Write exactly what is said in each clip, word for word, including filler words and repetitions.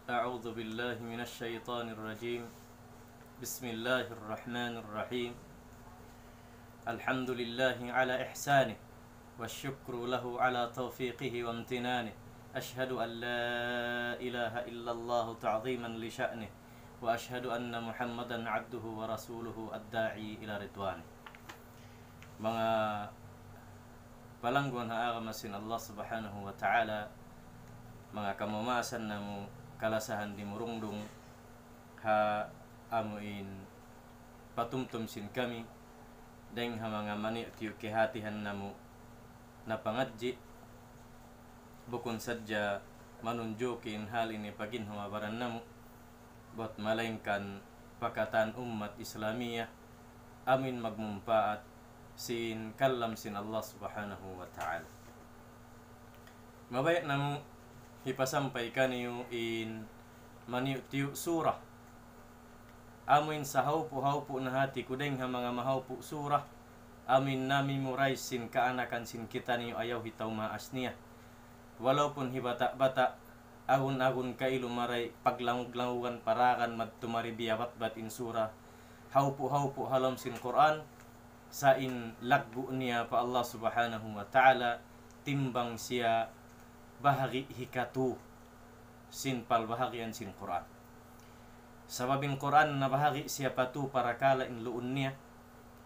أعوذ بالله من الشيطان الرجيم. بسم الله الرحمن الرحيم. الحمد لله على إحسانه، والشكر له على توفيقه وامتنانه. أشهد أن لا إله إلا الله تعظيما لشأنه، وأشهد أن محمدا عبده ورسوله الداعي إلى رضوانه. Manga palangguan ha agama sin Allah Subhanahu wa Ta'ala, manga kamamaasan namu', kalasahan dimurungdung, ha amuin patumtum sin kami, dayng ha manga maniyu'-tiyu' kahatihan namu' na pangadji', bukun sadja manunjuki in hal ini pa ginhawa-baran namu', bat malaingkan pa katan ummat Islamiyah, amuin magmumpaat sin kalam sin Allah Subhanahu wa Ta'ala. Mabaya' namu' hipasampay kaniyu in maniyu'-tiyu' surah. Amuin sahaupu'-haupu' na hati ku dayng ha manga mahaupu' surah, amuin na-memorize sin kaanakan sin kitaniyu ayaw hitaw maas niya. Walaupun hibata'-bata', agun-agun kailu maray paglangug-langugan paragan madtu mari biya' batbat in surah. Haupu'-haupu' ha lawm sin Qur'an, sa' in laggu' niya pa Allah Subhanahu wa Ta'ala, timbang siya bahagi' hikatu sin palbahagian sin Qur'an. Sabab in Qur'an nabahagi' siya pa tu parakala' in luun niya,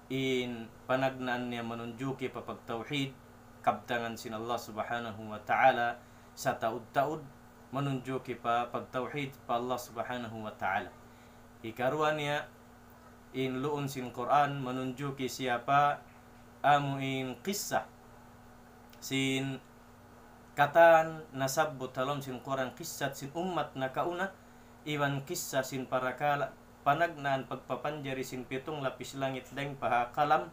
in panagnaan niya manunjuki pa pagtawhid, kabtangan sin Allah Subhanahu wa Ta'ala, sataud-taud manunjuki pa pagtawhid pa Allah Subhanahu wa Ta'ala. Hikaruwa niya, in luun sin Qur'an manunjuki siya pa amuin kissa sin katan nasabbut ha lawm sin Qur'an, kissat sin ummat nakauna, iban kissa sin parakala' panagnaan pagpapanjari sin pitung lapis langit dayng pa ha kalam,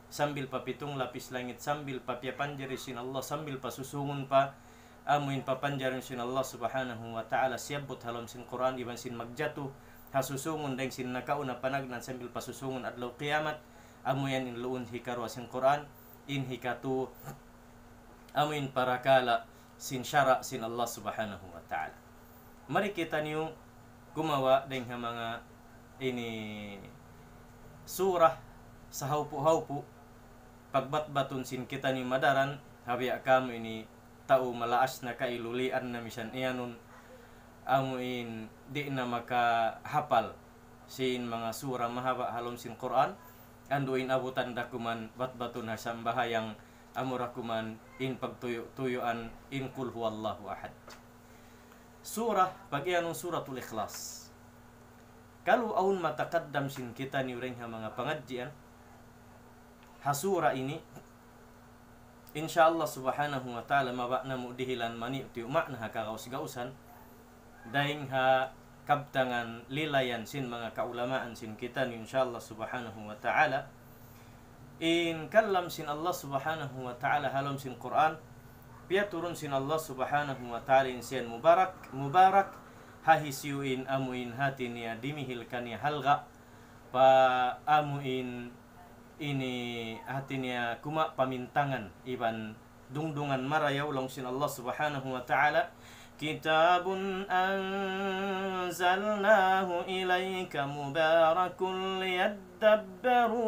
sambil pa pitung lapis langit, sambil pa piyapanjari sin Allah, sambil pa susungun pa amuin papanjarin sin Allah Subhanahu wa Ta'ala, siyabbut ha lawm sin Qur'an, iban sin magjatu ha susungun dayng sin nakauna panagnaan sambil pa susungun adlaw kiyamat, amu yan in luun hikaruwa sin Qur'an, in hikatu amuin parakala' sin sara' sin Allah Subhanahu wa Ta'ala. Mari kitaniyu gumawa' dayng ha manga ini surah sahaupu'-haupu', pagbatbatun sin kitaniyu madaran, ha biya' kamu ini tau malaas na kailu lian na misan iyanun, amuin di' na makahapal sin manga surah mahaba' ha lawm sin Qur'an, andu' in abutan da kuman batbatun ha sambahayang, amura kuman in pagtuyu'-tuyuan in Qul Huwallahu Ahad. Surah, pag-iyanun Suratul Ikhlas. Kalu awn matakaddam sin kitaniyu dayng ha manga pangadjian ha surah ini, insya Allah Subhanahu wa Ta'ala, mabaya' namu' dihilan maniyu'-tiyu' ma'na ha kagaus-gausan, dayng ha kabtangan lilayan sin manga kaulamaan sin kitaniyu, insya Allah Subhanahu wa Ta'ala. In kalam sin Allah Subhanahu wa Ta'ala ha lawm sin Qur'an, piyaturun sin Allah Subhanahu wa Ta'ala in siyan mubarak, mubarak, ha hisiyu in amuin hati niya dimihil kaniya halga', pa amuin ini hati niya kuma' pamintangan iban dungdungan marayaw, laung sin Allah Subhanahu wa Ta'ala, كتاب أنزلناه إليك مبارك ليدبروا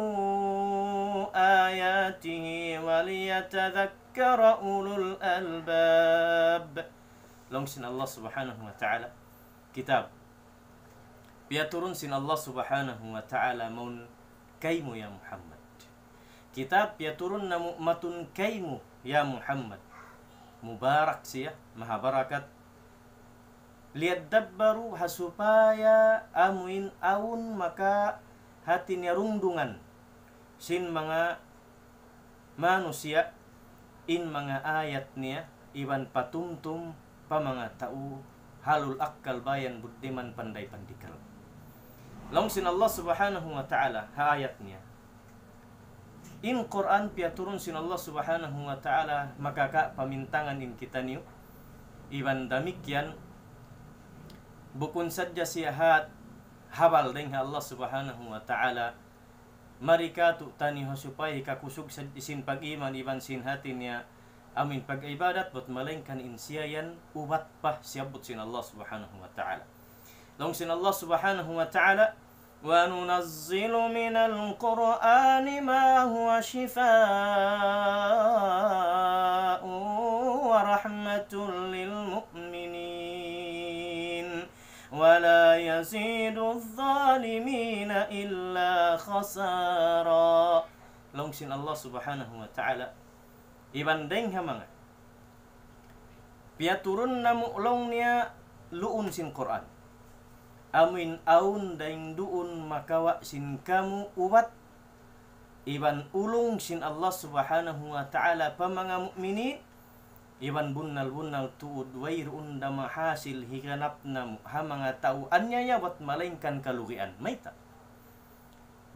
آياته وليتذكر أولو الألباب. Laung sin Allah Subhanahu wa Ta'ala, kitab piyaturun sin Allah Subhanahu wa Ta'ala mawn kaymu ya Muhammad. Kitab piyaturun namu' matun kaymu ya Muhammad. Mubarak siya, mahabarakat. Liyaddabbaru, ha supaya amuin awn maka hati niya rungdungan sin manga manusiya' in manga ayat niya iban patumtum pa manga tau halul akkal, bayan buddiman, panday pandikal. Laung sin Allah Subhanahu wa Ta'ala ha ayat niya, in Qur'an piyaturun sin Allah Subhanahu wa Ta'ala makaka' pamintangan in kitaniyu, iban damikkiyan bukun sadja siya hat habal dayng ha Allah Subhanahu wa Ta'ala, mari katu'taniyu ha supaya hikakusug sa isin pag-iman iban sin hati niya amuin pag-ibadat, bat malaingkan in siya yan ubat pa siyabbut sin Allah Subhanahu wa Ta'ala. Laung sin Allah Subhanahu wa Ta'ala, وننزل من القرآن ما هو شفاء ورحمة للمؤمنين ولا يزيد الظالمين إلا خسارا. Laung sin Allah Subhanahu wa Ta'ala, iban dayng ha manga piyaturun namu' laung niya luun sin Qur'an. Amuin awn dayng duun makawa' sin kamu ubat, iban ulung sin Allah Subhanahu wa Ta'ala pa manga mu'minin, iban bunnal-bunnal tuud wayruun da mahasil higanap namu' ha manga tau anyaya bat malaingkan kalugian. Mayta'?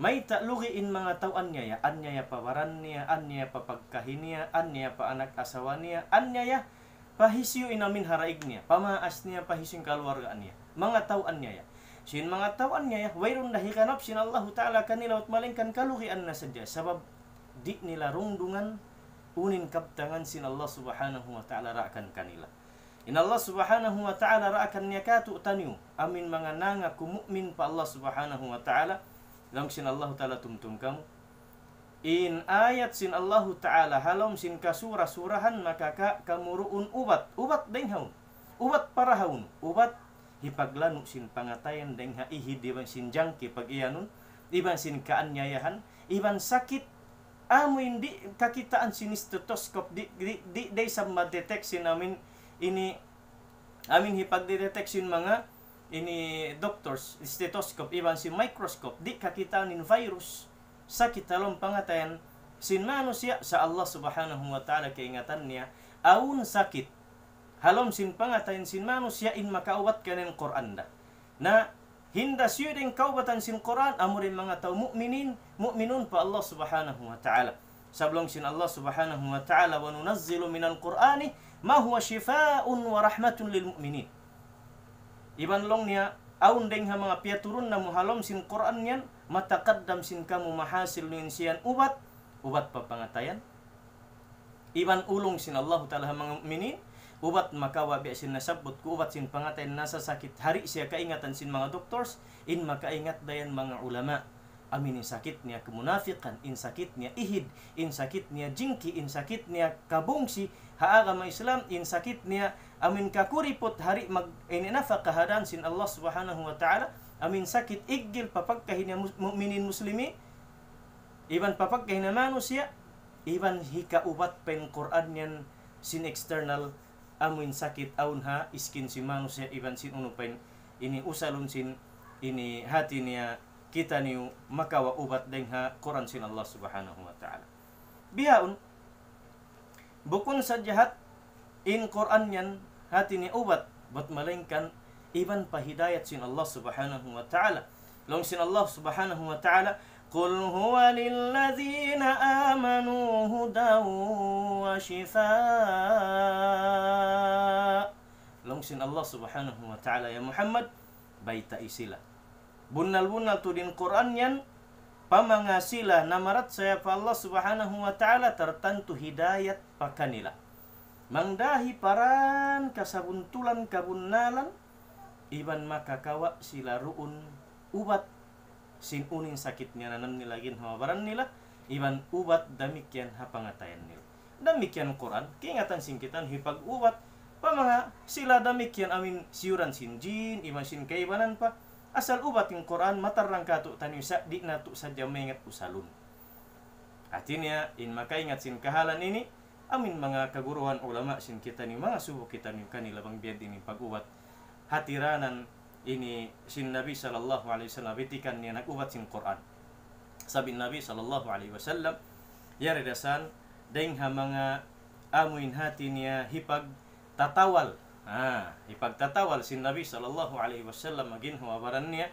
Mayta' lugi in manga tau anyaya, anyaya pa baran niya, anyaya pa pagkahi niya, anyaya pa anak asawa niya, anyaya pa hisiyu in amuin haraig niya, pa maas niya, pa hisiyu in kaluarga niya. Manga tau anyaya. Sin manga tau anyaya, wayruun da higanap sin Allahu Ta'ala kanila bat malaingkan kalugian na sadja. Sabab di' nila rungdungan unu in kabtangan sin Allah Subhanahu wa Ta'ala daakan kanila. In Allah Subhanahu wa Ta'ala daakan niya kātu'niyu, amuin manga nangaku mu'min pa Allah Subhanahu wa Ta'ala, laung sin Allahu Ta'ala tumtum kamu. In ayat sin Allahu Ta'ala ha lawm sin kasura-surahan makakawa' kamu duun ubat, ubat dayng ha unu, ubat para ha unu, ubat hipaglanu' sin pangatayan dayng ha ihid iban sin jangki pag-iyanun, iban sin kaanyayahan, iban sakit, amuin di' kakitaan sin stethoscope, di', di', di', di' isab ma-detect sin amuin ini, amuin hipag-detect sin manga ini doctors, stethoscope, iban sin microscope, di' kakitaan in virus, sakit ha lawm pangatayan sin manusiya', sa' Allah Subhanahu wa Ta'ala kaingatan niya, awn sakit ha lawm sin pangatayan sin manusiya' in makaubat kaniya in Qur'an da. Na hinda siyu in kaubatan sin Qur'an, amu in manga tau mu'minin, mu'minun pa Allah Subhanahu wa Ta'ala. Sabab laung sin Allah Subhanahu wa Ta'ala, وننزل من القرآن ما هو شفاء ورحمة للمؤمنين. Iban laung niya, awn dayng ha manga piyaturun namu' ha lawm sin Qur'an yan, matakaddam sin kamu mahasil nuin siyan ubat, ubat pa pangatayan. Iban ulung sin Allahu Ta'ala ha manga mu'minin, ubat makawa' biya' sin nasabbut ku, ubat sin pangatayan nasasakit, di' siya kaingatan sin manga doctors, in makaingat da yan manga ulama. Amuin in sakit niya kamunafikan, in sakit niya ihid, in sakit niya jingki, in sakit niya kabungsi ha agama Islam, in sakit niya amuin kakuriput, di' mag-, ini nafaka ha dan sin Allah Subhanahu wa Ta'ala, amuin sakit iggil pa pagkahi niya mus-, mu'minin muslimi, iban pa pagkahi niya manusiya', iban hikaubat pa in Qur'an yan sin external, amuin sakit awn ha iskin sin manusiya', iban sin unu pa in ini usalun sin ini hati niya, kitaniyu makawa' ubat dayng ha Qur'an sin Allah Subhanahu wa Ta'ala. Bihaun, bukun sadja hat in Qur'an yan hati niya ubat, bat malaingkan iban pa hidayat sin Allah Subhanahu wa Ta'ala. Laung sin Allah Subhanahu wa Ta'ala, قل هو للذين آمنوا هدى وشفاء. Laung sin Allah Subhanahu wa Ta'ala, ya Muhammad, baytai sila. Bunnal-bunnal tuud in Qur'an yan, pa manga sila namarachaya pa Allah Subhanahu wa Ta'ala, tartantu hidayat pa kanila. Mangdahi pa dan kasabuntulan kabunnalan, iban makakawa' sila duun ubat sin unu in sakit niya nanam nila ginhawa-baran nila, iban ubat damikkiyan ha pangatayan nila. Damikkiyan Qur'an, kaingatan sin kitaniyu hipag-ubat pa manga sila damikkiyan amuin siyuran sin jin, iban sin kaibanan pa. Asal ubat in Qur'an, matarrang kātu'niyu sa' di' natu' sadja maingat usalun. Hati niya, in makaingat sin kahalan ini, amuin manga kaguruhan ulama sin kitaniyu, manga subu kitaniyu kanila bang biya' diin in pag-ubat. Hati dayn ha ini sin Nabi sallallahu alayhi wasallam, bitikan niya nag-ubat sin Qur'an. Sabab in Nabi sallallahu alayhi wasallam, yari da isab, dayng ha manga amuin hati niya hipagtatawal. Ah, hipagtatawal sin Nabi sallallahu alayhi wasallam, ginhawa-baran niya,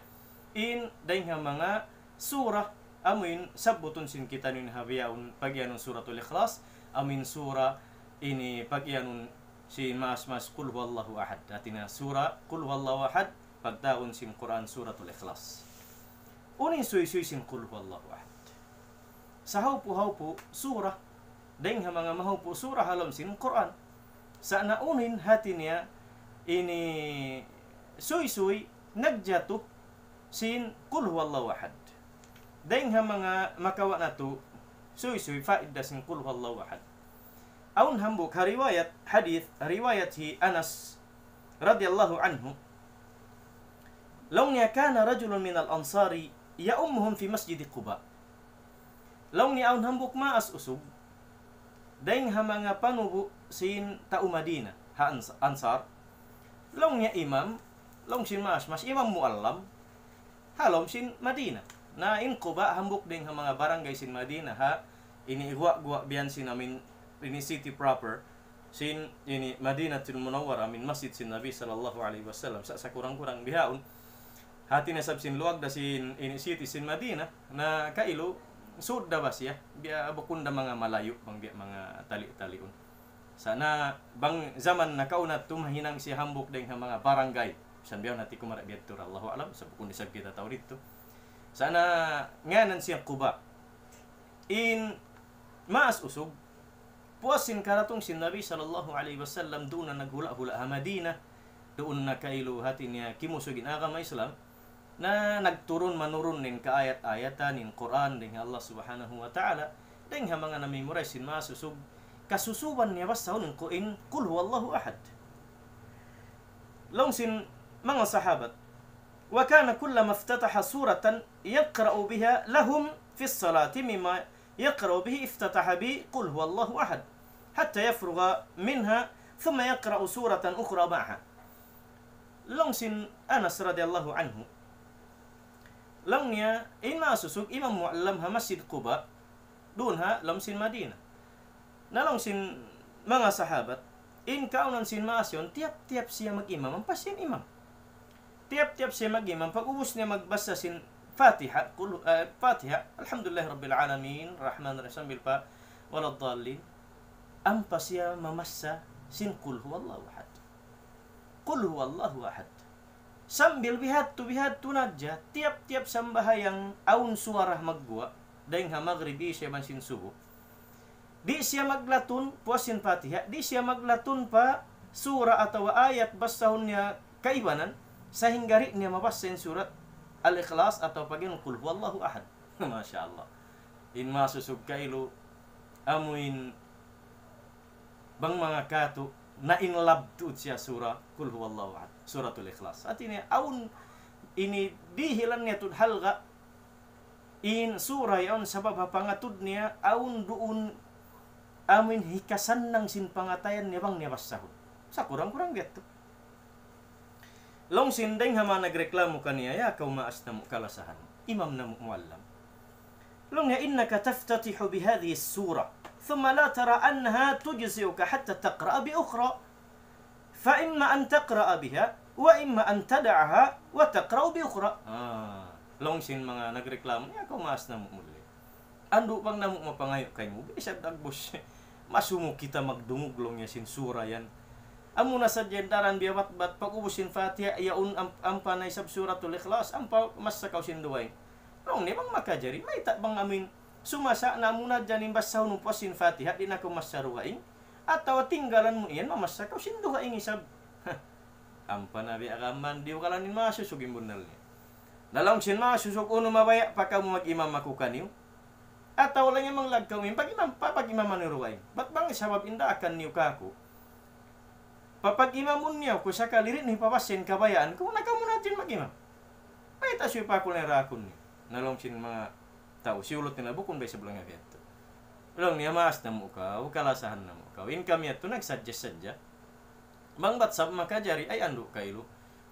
in dayng ha manga surah, amuin sabbutun sin kitaniyu ha bihaun, pag-iyanun Suratul Ikhlas, amuin surah ini pag-iyanun sin maas-maas Qul Huwallahu Ahad. Hati niya surah Qul Huwallahu Ahad, pagtawagun sin Qur'an Suratul Ikhlas. Unu in suysuy sin Qul Huwallahu Ahad? Sahaypu-haypu surah, Dayng ha manga mahupu' sura ha lawm sin Qur'an. Sa' na unu in hati niya ini suysuy nagjatu sin Qul Huwallahu Ahad. Dayng ha manga makawa' natu' suysuy faida sin Qul Huwallahu Ahad. Awn hambuuk ha riwayat hadith, riwayat hi Anas radiyallahu anhu. Laung niya كان رجل من الأنصار يؤمهم في مسجد قباء. Laung niya awn hambuuk maas usug dayng ha manga panubu' sin tau Madina, ha Ans-, Ansar. Laung niya imam, laung sin maas, maas imam muallam, ha lawm sin Madina. Na in Quba hambuuk dayng ha manga barangay sin Madina, ha ini guwa'-guwa' biya' sin amin ini city proper, sin ini Madinatul Munawwara, amin masjid sin Nabi sallallahu alayhi wasallam. Sa', sa' kurang-kurang bihaun. Hati niya sab sin luwag da sin ini city sin Madina, na kailu sud da ba siya, biya' bukun da manga malayu', bang biya' manga tali-taliun. Sa' na bang jaman nakauna tuud mahinang siya hambuuk dayng ha manga barangay. Misan biya' natu' kumara' biya' tu, Allahu a'lam, sa' bukun isab kita tau didtu. Sa' na ngānan siya Quba. In maas usug, puas sin karatung sin Nabi sallallahu alayhi wasallam duun na naghula'-hula' ha Madina, duun na kailu hati niya kimusug in agama Islam, na nagturun-manurun in kaayat-ayatan in Qur'an dayng ha Allah Subhanahu wa Ta'ala, dayng ha manga na-memorize sin maas usug, kasusuban niya basahun in Qu-, in Qul Huwallahu Ahad. Laung sin manga sahabat, وكان كلما افتتح سورة يقرأ بها لهم في الصلاة مما يقرأ به افتتح بقل هو الله أحد حتى يفرغ منها ثم يقرأ سورة أخرى معها. Laung sin Anas radiyallahu anhu, laung niya, in maas usug imam muallam ha Masjid Quba, duun ha lawm sin Madina. Na laung sin manga sahabat, in kaawnan sin maas yaun, tiyap-tiyap siya mag-imam, ampa siya in imam. Tiyap-tiyap siya mag-imam, pag'ubus niya magbasa sin Fatiha, kul, eh, Fatiha, Alhamdulillahi Rabbil Alamin, Rahmanir Rahim, sambil pa, Waladdallin. Ampa siya mamassa sin Qul Huwallahu Ahad. Qul Huwallahu Ahad. Sambil bihadtu, bihadtu na hadja, tiyap-tiyap sambahayang awn suwara magguwa', dayng ha Magrib, Isya, iban sin Subu. Di' siya maglatun, puas sin Fatiha, di' siya maglatun pa sura atawa ayat basahun niya kaibanan, sahingga di' niya mabassa in surat Al-Ikhlas atawa pag-iyanun Qul Huwallahu Ahad. Masha Allah. In maas usug kailu, amuin bang manga katu', na in love tuud siya sura Qul Huwallahu Ahad, Suratul Ikhlas. Hati niya, awn ini dihilan niya tuud halga', in sura yaun sabab ha pangatud niya awn duun amuin hikasannang sin pangatayan niya bang niya basahun. Sa' kurang-kurang biya' tu. Laung sin dayng ha manga nagreklamu kaniya, ya kaw maas namu' kalasahan. Imam namu' muallam. Laung niya, إنك تفتتح بهذه السورة ثم لا ترى أنها تجزئك حتى تقرأ بأخرى. فإما أن تقرأ بها، وإما أن تدعها وتقرأ بأخرى. Ah, laung sin manga nagreklamu, ya kaw maas namu' mulliya. Andu' bang namu' mapangayu' kaymu, biya' isab dagbus. Masumu kita magdungug laung niya sin sura yan. Amuna sadja in daran biya' batbat, pag'ubus sin Fatiha, yaun am-, ampa na isab Suratul Ikhlas, ampa massa kaw sin dugaing. Laung niya bang makajari, mayta' bang amuin sumasa' na amuna hadja in basahun mu puas sin Fatiha, di' na kaw massa dugaing. Atawa tinggalan mu yan, mamassa kaw sin dugaing isab. Ampa na biya' kaman, di' ukalan in maas usug in bunnal niya. Na laung sin maas usug, unu mabaya' pa kamu mag-imam aku kaniyu? Atawa laung niya manglag kamu in pag-imam, pa-, pag-imaman niyu dugaing. Bat bang sabab in daakan niyu kāku'? Papag-imamun niyu aku sakali di' niyu hipabassa in kabayaan ku, na kamu na hadja in mag-imam. Mayta' subay pa aku laung niya daakun niyu? Na laung sin manga tau, siyulut nila bukun bay sa' bulang abiat tu. Laung niya maas namu' kaw, kalasahan namu' kaw. In kami yadtu nag-suggest sadja. Bang bat sab makajari, ay andu' kailu.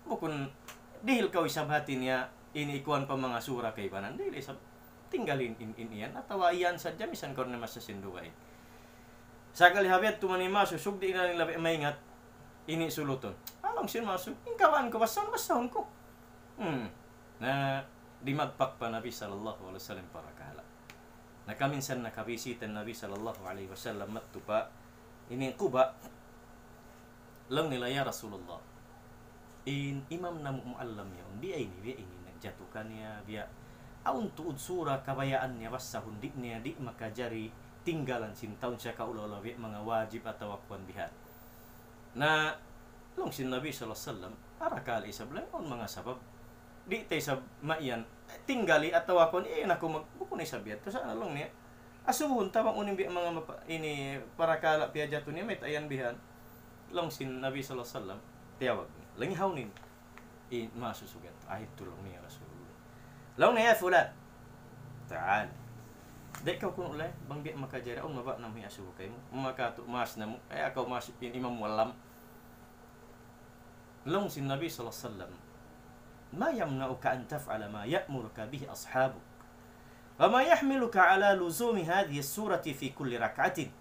Bukun dihil kaw isab hati niya, ini ikuan pa manga sura kaibanan. Dihil isab tinggalin in, in iyan. Atawa iyan sadja misan kaw na massa sin dugaing. Sakali ha biya' tu man in maas usug di' na nila maingat. Ini sulutun. Laung sin maas usug, in kawaan ku, basahun, basahun ku. Hmm. Na dimagpak pa Nabi sallallahu alayhi wasallam parkala'. Na kaminsan nakabisita in Nabi sallallahu alayhi wasallam madtu pa ini Quba. Laung nila, "Ya Rasulullah, in imam namu' muallam yaun, biya' ini, biya' ini, nagjatu kaniya, biya' awn tuud sura kabayaan niya basahun, di' niya, di' makajari, tinggalan sin tau siya kaulaw-ulaw, manga wajib atawa kuwan bihan. Na, laung sin Nabi sallallahu alayhi wasallam, parakala' isab laung, awn manga sabab. Di' ta isab mayan, tinggali atawa kuwan, eh, naku mag-, bukun isab yan. Tuud sa laung niya, asubuhun ta bang unu in biya' manga mapa-, ini parakala' piyajatu niya, mayta' yan bihan. Laung sin Nabi sallallahu alayhi wasallam, tiyawag niya. Laung niya, hawnu in, in maas usug yadtu. Ay, tulung niya Rasulullah. Laung niya, "Ya fulan, ta'al." Di' kaw kunu' ulay, bang biya' makajari, awn mabaya' namu' iyasubu kaymu. Makatu' maas namu', eh, akaw maas in imam walam. Laung sin Nabi sallallahu alayhi wasallam, "ما يمنعك أن تفعل ما يأمرك به أصحابك؟ وما يحملك على لزوم هذه السورة في كل ركعة؟"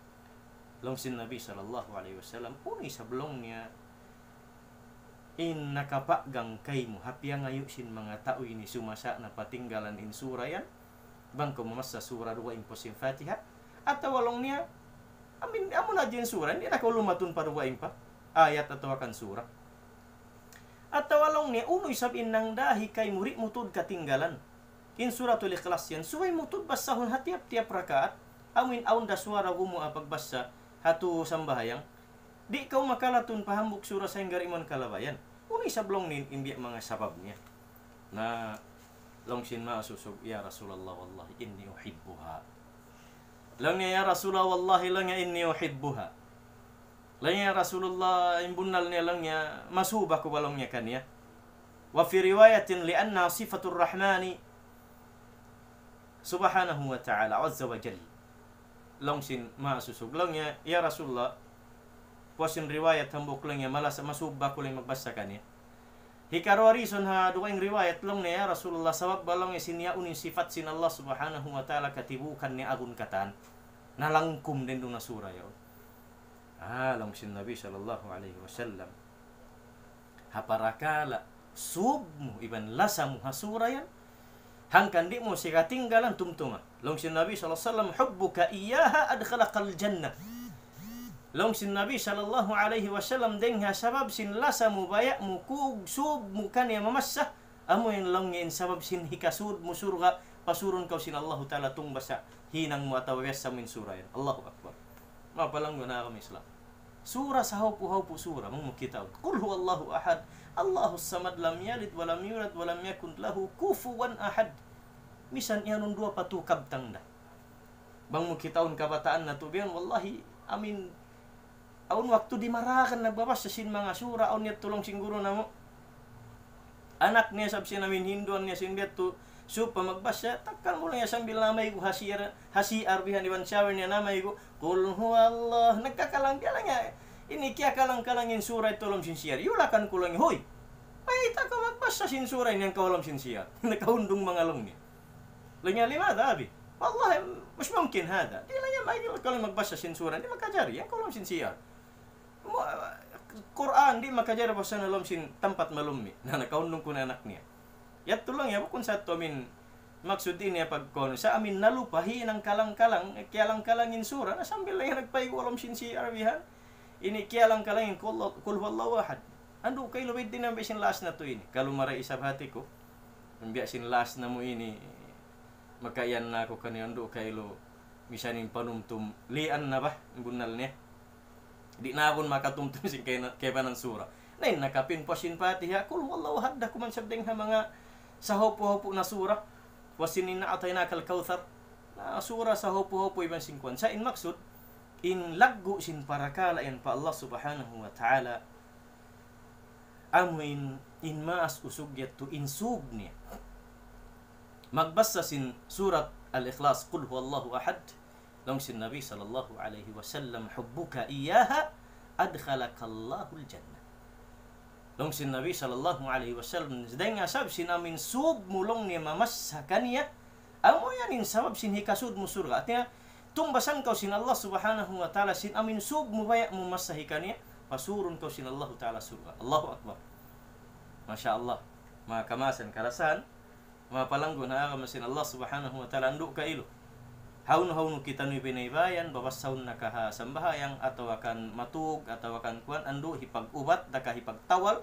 Laung sin Nabi sallallahu alayhi wasallam, unu isab laung niya in nakapagang kaymu ha piyangayu' sin manga tau ini sumasa' na patinggalan in sura yan, bang kaw mamassa sura dugaing pa sin Fatiha, atawa laung niya, amin, amu na in sura, di' na kaw lumatun pa dugaing pa ayat atawa kan sura. Atawa laung niya, unu isab in nangdahi kaymu di' mu tuud katinggalan in Suratul Ikhlas yan, subay mu tuud bassahun ha tiyap-tiyap rakaat, amuin awn da suwara gumuwa' pagbassa ha tu sambahayang. Di' kaw makalatun pa hambuuk sura sahingga di' mu kalabayan. Unu isab laung niya in biya' manga sabab niya. Na laung sin maas usug, "يا رسول الله والله إني أحبها." Laung niya, "Ya Rasulullah, wallahi laung niya إني أحبها." Laung niya, "Ya Rasulullah, in bunnal niya laung niya, masub aku ba laung niya kaniya." وفي رواية لأنها صفة الرحمن سبحانه وتعالى عز وجل. Laung sin maas usug, laung niya, "Ya Rasulullah, puas in riwayat hambuuk laung niya, malasa masub aku laung magbassa kaniya." Hikaruwa reason ha dugaing riwayat laung niya, "Ya Rasulullah, sabab ba laung niya sin yaun in sifat sin Allah subhanahu wa ta'ala katibukan niya agun katan. Nalangkum dayn duun ha sura yaun." Ah, laung sin Nabi sallallahu alayhi wasallam, ha parakala' sub mu iban lasa mu ha sura yan, hangkan di' mu siya katinggalan, tumtuma. Laung sin Nabi sallallahu alayhi wasallam, "حبك إياها أدخلك الجنة." Laung sin Nabi sallallahu alayhi wasallam, dayng ha sabab sin lasa mu, baya' mu, kug sub mu kaniya mamassa, amu yan laung niya in sabab sin hikasud mu surga', pasurun kaw sin Allahu Ta'ala tungbas ha hinang mu atawa biyassa mu in sura yan. Allahu Akbar. Manga palangga' ku ha agama Islam. Sura sahaupu-haupu sura, bang mu kitaun. قل هو الله أحد، الله الصمد، لم يلد ولم يولد ولم يكن له كفوا أحد. Misan iyanun duwa pa tū kabtang da. Bang mu kitaun kabataan natu' biyan, wallahi, amin, awn waktu di' maragan nagbabassa sin manga sura, awn yadtu laung sin guru namu'. Anak niya isab sin amin hinduan niya sin biya' tu, supa magbassa, takkal mu laung niya sambil namaygu' ha C R, ha C R bihan iban shower niya namaygu', "Qul huwallah," nagkakalang biya' laung niya. Ini kiyakalang-kalang in sura yadtu ha lawm sin C R. Iyulakan ku laung niya, "Huy! Mayta' kaw magbassa sin sura ini ha lawm sin C R?" Nakahundung manga laung niya. Laung niya, "لماذا أبي؟ والله مش ممكن هذا." Di' laung niya, "Mayta' kaw magbassa sin sura ini, di' makajari ha lawm sin C R. Mu-, Qur'an, di' makajari bassahun ha lawm sin tampat malummi'." Na, nakahundung ku na anak niya. Yadtu laung niya, bukun sa tuud amin maksud ini pagkun. Sa' amin nalupa, hinang kalang-kalang, kiyalang-kalang in sura, na sambil laung niya nagpaygu' ha lawm sin C R bihan. Ini kiyalang-kalang in qul, qul huwallahu ahad. Andu' kailu, biddi na biya' sin last natu' ini. Kalu maray isab hati ku. Biya' sin last namu' ini. Makaiyan na aku kaniya, andu' kailu. Misan in panumtum. Lian na ba? Bunnal niya. Di' na aku makatumtum sin kay-, kaibanan sura. Na in nakapin puas sin Fatiha, qul huwallahu ahad da kuman isab dayng ha manga sahaupu-haupu na sura. Puas sin إنا أعطيناك الكوثر. Na sura sahaupu-haupu iban sin kuwan. Sa' in maksud, in laggu' sin parakala' yan pa Allah Subhanahu wa Ta'ala, amu in, in maas usug yadtu in sub niya. Magbassa sin surat Al-Ikhlas, "Qul huwallahu ahad." Laung sin Nabi sallallahu alayhi wasallam, "حبك إياها أدخلك الله الجنة." Laung sin Nabi sallallahu alayhi wasallam, dayng ha sabab sin amin sub mu laung niya mamassa kaniya, amu yan in sabab sin hikasud mu surga'. Hātinya, tungbasan kaw sin Allah Subhanahu wa Ta'ala sin amin sub mu baya' mu massa hi kaniya, pasurun kaw sin Allahu Ta'ala surga'. Allahu Akbar. Masha Allah. Manga kamaasan kalasahan, manga palanggun ha agama sin Allah Subhanahu wa Ta'ala, andu' kailu. Hawnu-hawnu kitaniyu binaybayan, babassahun na ka ha sambahayang, atawa kan matug, atawa kan kuwan, andu' hipag-ubat, da ka hipagtawal,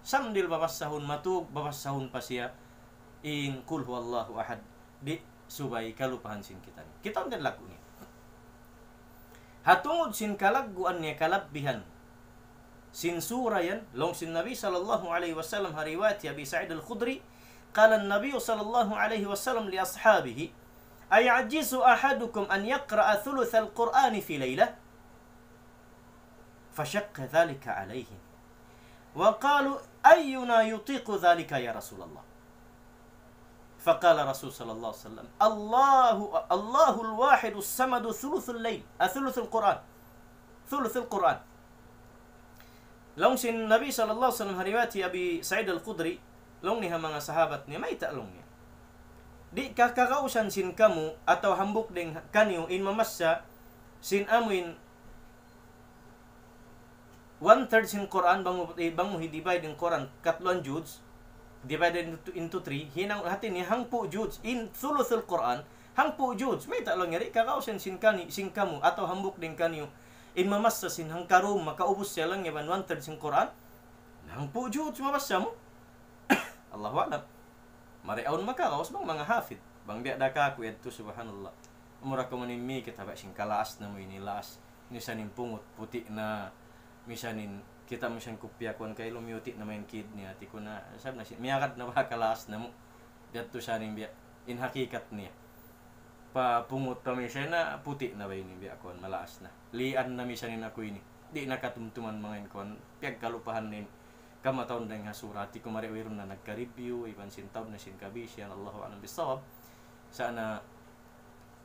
sambil babassahun matug, babassahun pa siya in Qul Huwallahu Ahad, di' subay kalupahan sin kitaniyu. Kitaun da in laggu' niya. Ha tungud sin kalagguan niya, kalabbihan sin sura yan, laung sin Nabi sallallahu alayhi wasallam, ha riwayat Abi Sa'id Al-Khudri, قال النبي صلى الله عليه وسلم لأصحابه: أيعجز أحدكم أن يقرأ ثلث القرآن في ليلة؟ فشق ذلك عليهم، وقالوا: أينا يطيق ذلك يا رسول الله؟ فقال رسول صلى الله عليه وسلم: الله، الله الواحد الصمد ثلث الليل، آه، ثلث القرآن، ثلث القرآن. Laung sin Nabi sallallahu alayhi wasallam, ha riwayat Abi Sa'id Al-Khudri, laung niya ha manga sahabat niya, mayta' laung niya, di' ka kagausan sin kamu atawa hambuuk dayn kaniyu in mamassa sin amuin one third sin Qur'an, bang mu, eh, bang mu hi-divide in Qur'an katluan juz, divided into, into three, hinang hati niya hangpu' juz, in thuluthul Qur'an, hangpu' juz, mayta' laung niya di' kagausan sin kani, sin kamu, atawa hambuuk dayn kaniyu, in mamassa sin hangkarum, makaubus siya laung niya iban one third sin Qur'an, hangpu' juz, mabassa mu. Allahu a'lam. Mari awn makagaus bang manga hafid. Bang biya' da kaku' yadtu, subhanallah. Amura kamu ini, kita ba sin kalaas namu' ini, laas. Misan in pungut, puti' na, misan in, kita' misan kupiah kuwan kay lumiyuti' na mayan kid niya, hati ku na, sab na sin, miyagad na ba kalaas namu'. Yadtu sa in biya', in hakikat niya. Pa pungut pa misan na, puti' na ba ini, biya' kuwan, malaas na. Lian na misan in aku ini. Di' na katumtuman manga in kuwan, piyagkalupahan in kamatauran dayn ha sura, hati ku mari wayruun na nagka-review, iban sin taud na sin kabisihan, Allahu a'lam bissawab. Sa' na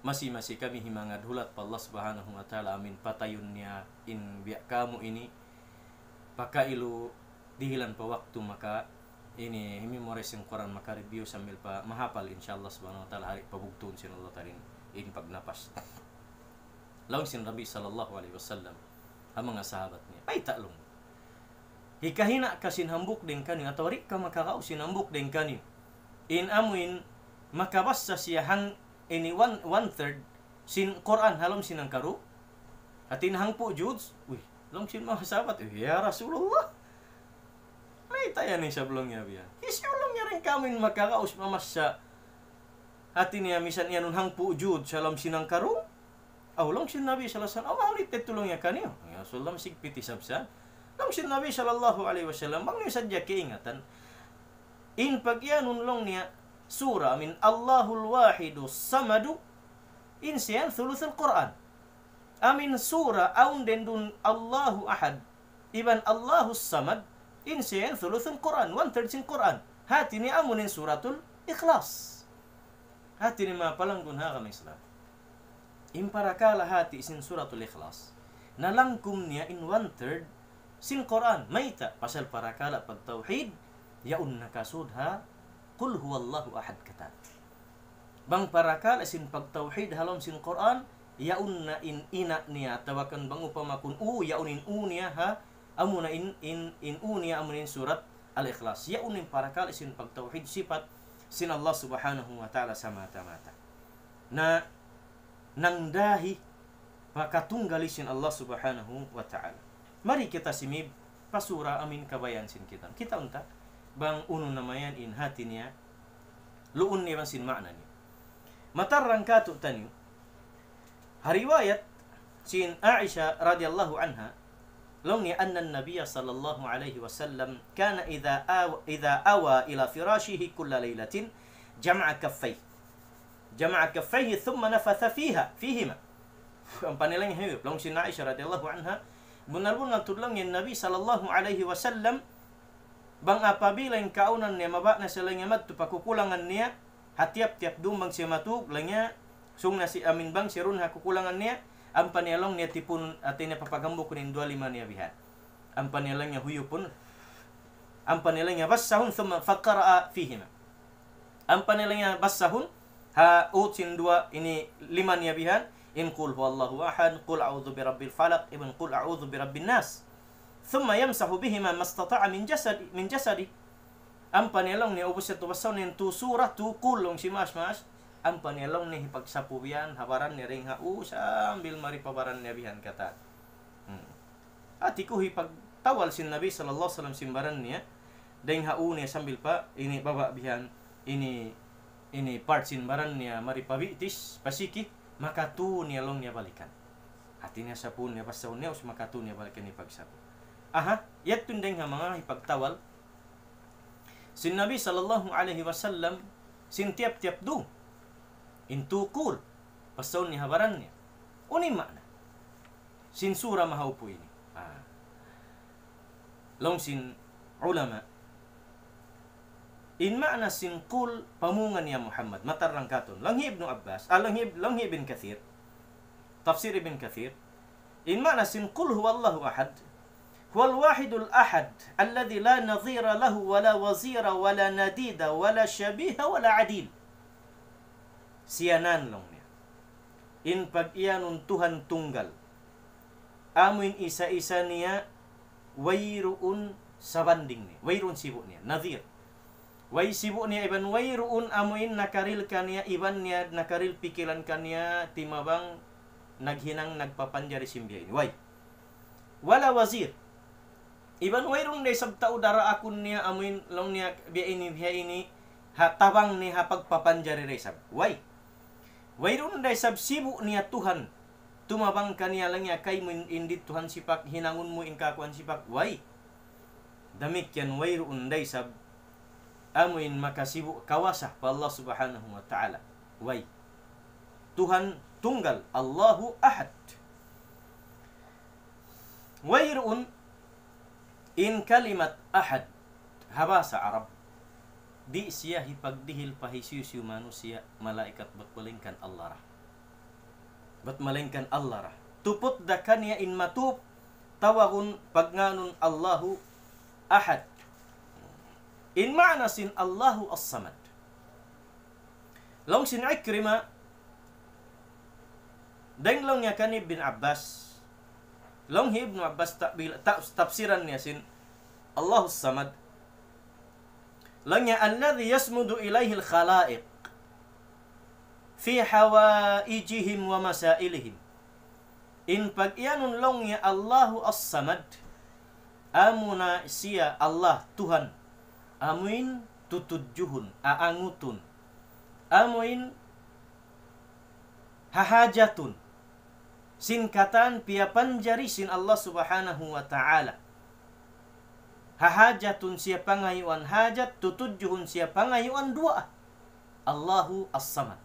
masi-masi kami himangad hulat pa Allah Subhanahu wa Ta'ala, amin patayun niya in biya' kamu ini, pakailu dihilan pa waktu maka ini himi-memorize sin Qur'an, maka-review sambil pa mahapal, insya Allah Subhanahu wa Ta'ala, hari pabugtuun sin Allah Ta'ala in, in pagnapas. Laung sin Nabi sallallahu alayhi wasallam ha manga sahabat niya, mayta' laung, hikahina' ka sin hambuuk dayn kaniyu, atawa di' ka makagaus sin hambuuk dayn kaniyu, in amuin makabassa siya hang ini one, one third sin Qur'an ha lawm sin hangkaru', hati niya hangpu' juz. Uy, laung sin manga sahabat, "Eh, ya Rasulullah, mayta' yan isab laung niya biya'? Hisiyu laung niya dayn kamu in makagaus mamassa, hati niya misan iyanun hangpu' juz ha lawm sin hangkaru'?" Aw, laung sin Nabi sallallahu alayhi wasallam, "Aw, mahunit yadtu laung niya kaniyu." Ya Rasulullah, masigpit isab sa. Laung sin Nabi sallallahu alayhi wasallam, bang niyu sadja kaingatan, in pagiyanun laung niya sura amin Allahul Wahidus Samadu, in siya yan thuluthul Qur'an. Amin sura awn dayng duun Allahu Ahad iban Allahus Samad, in siya yan thuluthul Qur'an, one third sin Qur'an. Hati niya amu in Suratul Ikhlas. Hati niya manga palanggun ha agama Islam, in parakala' hati sin Suratul Ikhlas, nalangkum niya in one third sin Qur'an. Mayta'? Pasal parakala' pagtawhid, yaun nakasud ha Qul huwallahu ahad katan. Bang parakala' sin pagtawhid ha lawm sin Qur'an, yaun na in ina niya, atawa kan bang upama kun u, yaun in u niya ha, amuna in, in, in u niya, amuna in Surat Al-Ikhlas. Yaun in parakala' sin pagtawhid sipat sin Allah Subhanahu wa Ta'ala samata-mata. Na nangdahi pa katunggali sin Allah Subhanahu wa Ta'ala. Mari kita simib pa sura amin kabayaan sin kita. Kitaun ta bang unu na mayan in hati niya, luun niya iban sin ma'na niya. Matarrang kātu'niyu, ha riwayat sin Aisha radiyallahu anha, laung niya, أن النبي صلى الله عليه وسلم كان إذا آو-، إذا أوى إلى فراشه كل ليلة جمع كفيه، جمع كفيه ثم نفث فيها، فيهما. Ampa niya laung niya, laung sin Aisha radiyallahu anha, bunnal-bunnal tuud laung niya in Nabi sallallahu alayhi wasallam, bang apabila in kaawnan niya mabaya' na siya laung niya madtu pa kukulangan niya, ha tiyap-tiyap dum bang siya matug, laung niya, sung na siya amin bang siya duun ha kukulangan niya, ampa niya laung niya tipunun, hati niya papaghambukun in duwa lima niya bihan. Ampa niya laung niya huyupun, ampa niya laung niya bassahun, ثم فقرأ فيهما. Ampa niya laung niya bassahun, ha ut sin duwa ini lima niya bihan, in قل هو الله أحد، قل أعوذ برب الفلق, iban قل أعوذ برب الناس. ثم يمسح بهما ما استطاع من جسد، من جسده. Ampa niya laung niya ubus yadtu bassahun in tū surah, tū qul laung sin maas-maas. Ampa niya laung niya hipagsapu bihan ha baran niya dayn ha u sambil mari pa baran niya bihan katan. Hmm. Hati ku hipagtawal sin Nabi sallallahu alayhi wasallam sin baran niya dayn ha u niya sambil pa ini baba' bihan, ini, ini part sin baran niya mari pa bitis, pa siki, makatū niya laung niya balikan. Hati niya sapun niya, passaun niya, us makatu niya balik ini pagsapu. Aha, yadtu in dayng ha manga hipagtawal sin Nabi sallallahu alayhi wasallam sin tiyap-tiyap du. In tukul, passaun niya ha baran niya. Unu in maana sin sura mahaupu' ini? Ah. Laung sin ulama, in maana sin qul, pamungan ya Muhammad, matarrang katun. Laung hi Ibnu Abbas, ah, laung hi, laung hi Ibn Kathir, tafsir Ibn Kathir, in maana sin qul huwallahu ahad, huwal wahidul ahad, alladhi la nadhira lahu, wa la wazira, wa la nadida, wa la shabiha, wa la adil. Siyanan laung niya. In pag-iyanun Tuhan tunggal. Amu in isa-isa niya, wayruun sabanding niya. Wayruun sibu' niya. Nadhir. Way sibu' niya iban wayruun amu in nakaril kaniya, iban niya nakaril pikilan kaniya, timabang naghinang nagpapanjari sin biya' ini. Way. Wala wazir. Iban wayruun da isab tau daraakun niya, amu in laung niya biya' ini, biya' ini, ha tabang niya ha pagpapanjari da isab. Way. Wayruun da isab sibu' niya Tuhan. Tumabang kaniya laung niya kaymu in, in di Tuhan sipak, hinangun mu in kakuan sipak. Way. Damikkiyan wayruun da isab amu in makasibu' kawasa pa Allah Subhanahu wa Ta'ala. Way. Tuhan tunggal, Allahu Ahad. Wayruun in kalimat ahad ha bahasa Arab, di' siya hipagdihil pa hisiyu-siyu manusiya', malaikat, bat malaingkan Allah ra. Bat malaingkan Allah ra. Tuput da kaniya in matup, tawagun pagngānun Allahu Ahad. In maana sin Allahu As-Samad. Laung sin Ikrima, dayng laung niya kan Ibn Abbas, laung hi Ibn Abbas ta'bil-, ta-, tafsiran niya sin Allahu Samad. Laung niya, الذي يصمد إليه الخلائق في حوائجهم ومسائلهم. In pag-iyanun laung niya Allahu As-Samad, amuna siya Allah, Tuhan, amuin tutudjuhun, aangutun, amuin hahajatun sin katan piyapanjari sin Allah Subhanahu wa Ta'ala. Hahajatun siya pangayuan hajat, tutudjuhun siya pangayuan duwaa. Allahu As-Samad.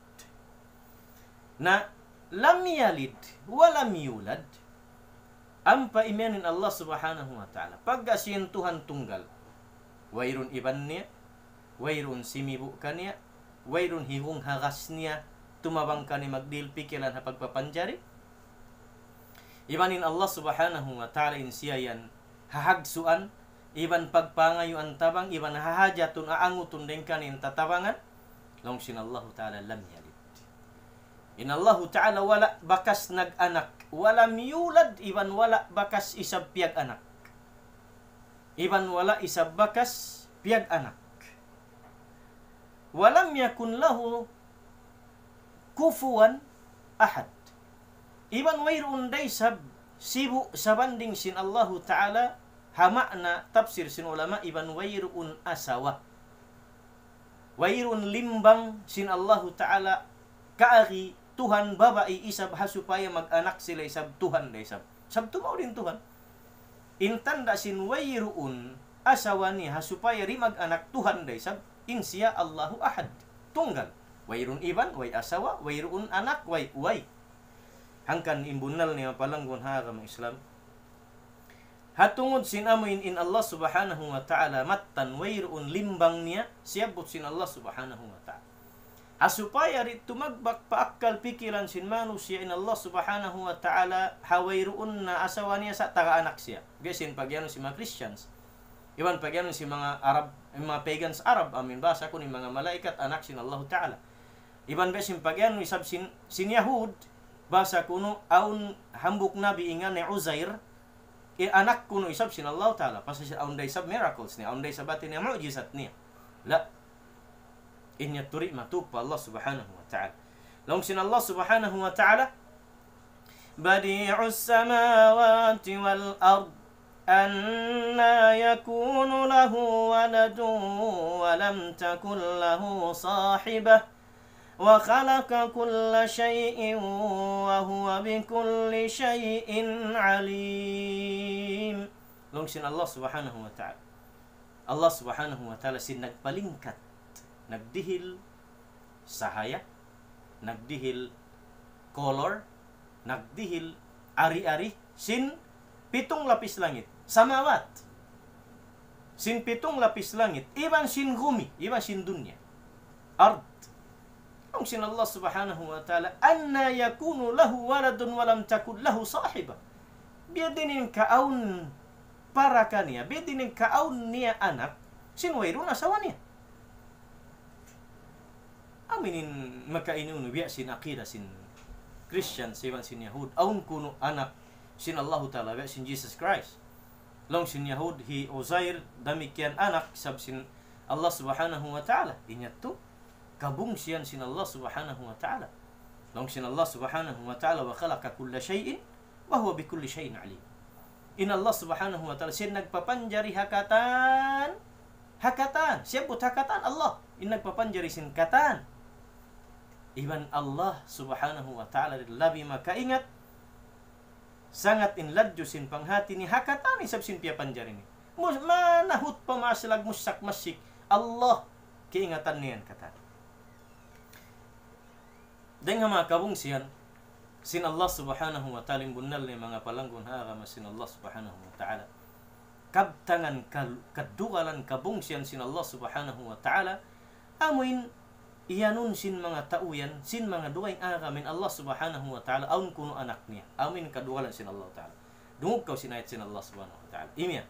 Na, lam yalid wa lam yulad. Ampa imiyan in Allah Subhanahu wa Ta'ala. Pagka siya in Tuhan tunggal. Wayruun iban niya, wayruun simibu' kaniya, wayruun higung hagas niya, tumabang kaniya magdihil pikilan ha pagpapanjari. Iban in Allah Subhanahu wa Ta'ala in siya yan hahagsuan, iban pagpangayuan tabang, iban hahajatun aangutun dayng kaniya in tatabangan, laung sin Allahu Ta'ala lam yalid. In Allahu Ta'ala wala' bakas nag-anak, wa lam yulad, iban wala' bakas isab piyag-anak. Iban wala' isab bakas piyag-anak. Wa lam yakun lahu kufuwan ahad. Iban wayruun da isab sibu' sabanding sin Allahu Ta'ala, ha ma'na tafsir sin ulama, iban wayruun asawa. Wayruun limbang sin Allahu Ta'ala, kaagi Tuhan babai isab ha supaya mag-anak sila isab Tuhan da isab. Sabab tuud in Tuhan. In tanda' sin wayruun asawa niya ha supaya di' mag-anak Tuhan da isab, in siya Allahu Ahad. Tunggal. Wayruun iban, way asawa, wayruun anak, way, way. Hangkan in bunnal niya palanggun ha agama Islam. Ha tungud sin amuin in Allah Subhanahu wa Ta'ala mattan wayruun limbang niya, siyabbut sin Allah Subhanahu wa Ta'ala. Ha supaya di' tumagbak pa akkal pikilan sin manusiya' in Allah Subhanahu wa Ta'ala ha wayruun na asawa niya sa' taga anak siya. Biya' sin pag-iyanun sin manga Christians. Iban pag-iyanun sin manga Arab, manga pagans Arab, amuin bahasa kunu' in manga malaikat anak sin Allahu Ta'ala. Iban biya' sin pag-iyanun isab sin, sin Yahud, bahasa kunu' awn hambuuk nabi in ngan niya Uzair, in anak kunu' isab sin Allahu Ta'ala. Pasal sin awn da isab miracles niya, awn da isab hati niya mu'jizat niya. La. In yadtu di' matup pa Allah Subhanahu wa Ta'ala. Laung sin Allah Subhanahu wa Ta'ala, بديع السماوات والأرض أنى يكون له ولد ولم تكن له صاحبة وخلق كل شيء وهو بكل شيء عليم. Laung sin Allah Subhanahu wa Ta'ala. Allah Subhanahu wa Ta'ala sin nagpalingkat, nagdihil sahaya, nagdihil color, nagdihil ari-ari, sin pitung lapis langit, samawat. Sin pitung lapis langit, iban sin gumi, iban sin dunya. Ard. Laung sin Allah Subhanahu wa Ta'ala, أنى يكون له ولد ولم تكن له صاحبة. Biyadiin in kaawn para kaniya, biyadiin in kaawn niya anak, sin wayruun asawa niya. Amu in makainunu biya' sin akida sin Christian, iban sin Yahud. Awn kunu' anak sin Allahu Ta'ala, biya' sin Jesus Christ. Laung sin Yahud, hi Uzair, damikkiyan anak, isab sin Allah Subhanahu wa Ta'ala. In yadtu, kabungsihan sin Allah Subhanahu wa Ta'ala. Laung sin Allah Subhanahu wa Ta'ala, وخلق كل شيء وهو بكل شيء عليم. In Allah Subhanahu wa Ta'ala, siya in nagpapanjari ha katan, ha katan, siya buta ha katan, Allah, in nagpapanjari sin katan. Iban Allah Subhanahu wa Ta'ala labi makaingat, sangat in ladju sin panghati niya ha katan isab sin piyapanjari niya. Mus-, manahut pa maslag musak masik, Allah, kaingatan niya in katan. Dayn ha manga kabungsihan sin Allah Subhanahu wa Ta'ala, in bunnal niya manga palanggun ha agama sin Allah Subhanahu wa Ta'ala. Kabtangan kal-, kadugalan kabungsihan sin Allah Subhanahu wa Ta'ala, amuin iyanun sin manga tau yan, sin manga dugaing agama in Allah Subhanahu wa Ta'ala, awn kunu' anak niya. Amuin kadugalan sin Allah Ta'ala. Dungug kaw sin ayat sin Allah Subhanahu wa Ta'ala. Imiyan.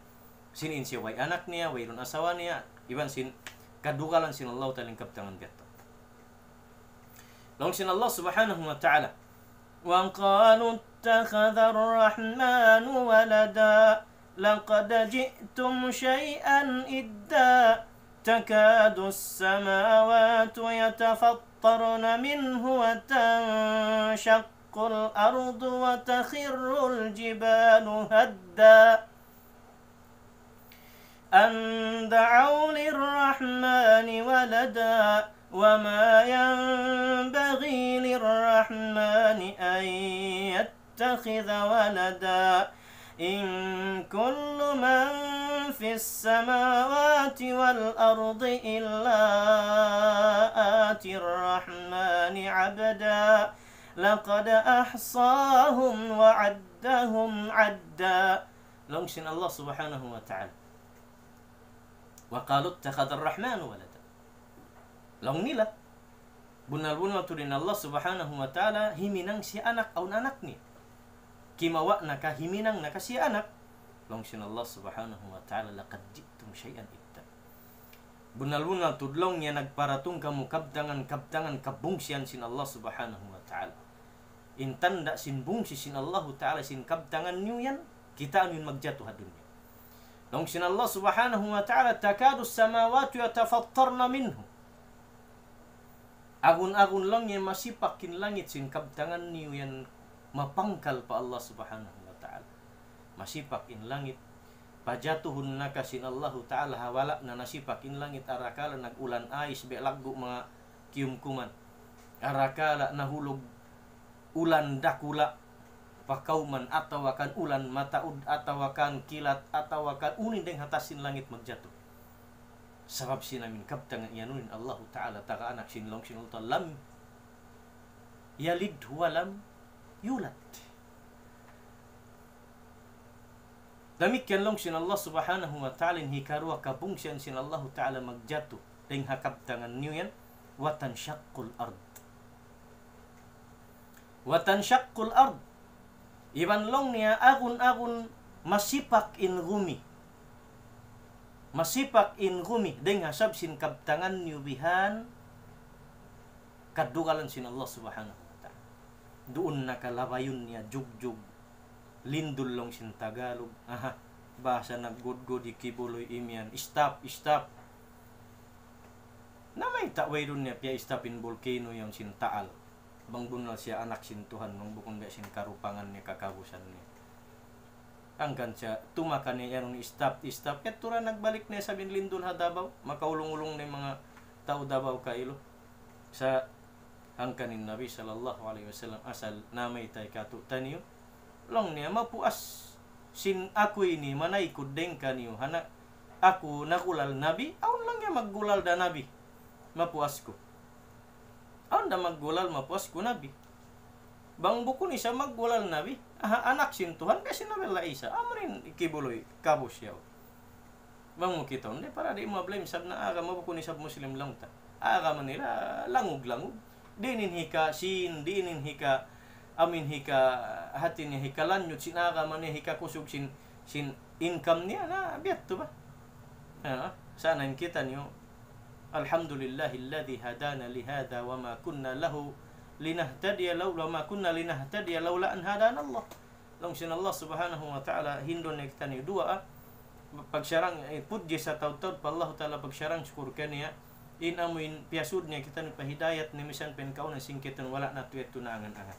Sin in siya way anak niya, wayruun asawa niya, iban sin kadugalan sin Allah Ta'ala in kabtangan biya' yadtu. Laung sin Allah Subhanahu wa Ta'ala, وقالوا اتخذ الرحمن ولدا لقد جئتم شيئا إدا تكاد السماوات يتفطرن منه وتنشق الأرض وتخر الجبال هدا أن دعوا للرحمن ولدا وما ينبغي للرحمن أن يتخذ ولدا إن كل من في السماوات والأرض إلا آتي الرحمن عبدا لقد أحصاهم وعدهم عدا. Laung sin Allah Subhanahu wa Ta'ala. وقالوا اتخذ الرحمن ولدا. Laung nila, bunnal-bunnal tuud in Allah Subhanahu wa Ta'ala, himinang siya anak, awn anak niya. Kimawa' na ka, himinang na ka siya anak. Laung sin Allah Subhanahu wa Ta'ala, لقد جئتم شيئا إدا. Bunnal-bunnal tuud laung niya nagparatung kamu kabtangan-kabtangan kabungsihan sin Allah Subhanahu wa Ta'ala. In tanda' sin bungsi sin Allahu Ta'ala sin kabtangan niyu yan, kitaa niyu in magjatu ha dunya. Laung sin Allah Subhanahu wa Ta'ala, تكاد السماوات يتفطرن منه. Agun-agun laung niya masipak in langit sin kabtangan niyu yan mapangkal pa Allah Subhanahu wa Ta'ala. Masipak in langit. Pajatuhun na ka sin Allahu Ta'ala ha wala' na nasipak in langit, arakala' nag-ulan ais, biya' laggu' manga kiyumkuman. Arakala' nahulug ulan dakula' pa kawman, atawa kan ulan mataud, atawa kan kilat, atawa kan unu in dayng ha taas sin langit magjatu. Sabab sin amuin kabtangan iyanun in Allahu Ta'ala taga anak sin laung sin Allah Ta'ala, لم يلد ولم يولد. Damikkiyan laung sin Allah Subhanahu wa Ta'ala in hikaruwa kabungsihan sin Allahu Ta'ala magjatu dayng ha kabtangan niyu yan, وتنشق الأرض. وتنشق الأرض. Iban laung niya agun-agun masipak in gumi. Masipak in gumi dayng ha sabab sin kabtangan niyu bihan kadugalan sin Allah Subhanahu wa Ta'ala. Duun na ka labayun niya jugjug. Lindul laung sin Tagalog. Aha, bahasa naggudgud hi Kibuloy imiyan. Stop, stop. Na mayta' wayruun niya piya-stop in volcano yan sin Taal. Bang bunnal siya anak sin Tuhan, bang bukun biya' sin karupangan niya, kakabusan niya. Hangkan siya tumakan niya yan, stop, stop. Yadtu ra nagbalik na isab in lindul ha Davao. Makaulung-ulung na in manga tau Davao kailu. Sa' Hangkan in Nabi sallallahu alayhi wasallam asal namayta' katu'taniyu. Laung niya, mapuas sin aku ini manaykud dayn kaniyu, ha na aku nagulal nabi, awn laung niya maggulal da nabi. Mapuas ku. Awn da maggulal, mapuas ku nabi. Bang bukun isab maggulal nabi, aha, anak sin Tuhan, biya' sin Nabi Allah Isa. Amuin kibuloy, kabus yaun. Bang mu kitaun, di' para di' mu blame isab na agama bukun isab Muslim laung ta. Agama nila langug-langug. Di' in hika sin, di' in hika, amuin hika, hati niya hika lanyut sin agama niya, hika kusug sin, sin income niya, na biya' tu ba? Ha, sa' na in kitaniyu, الحمد لله الذي هدانا لهذا وما كنا له لنهتدي لو-، وما كنا لنهتدي لولا أن هدانا الله. Laung sin Allah Subhanahu wa Ta'ala, hindu' niya kitaniyu duwaa, pagsarang, eh, pudji sataud-taud pa Allah Ta'ala, pagsarang sukur kaniya, in amuin piyasud niya kitaniyu pa hidayat niya misan pa in kauna sin kitaniyu wala' natu' yadtu naangan-angan.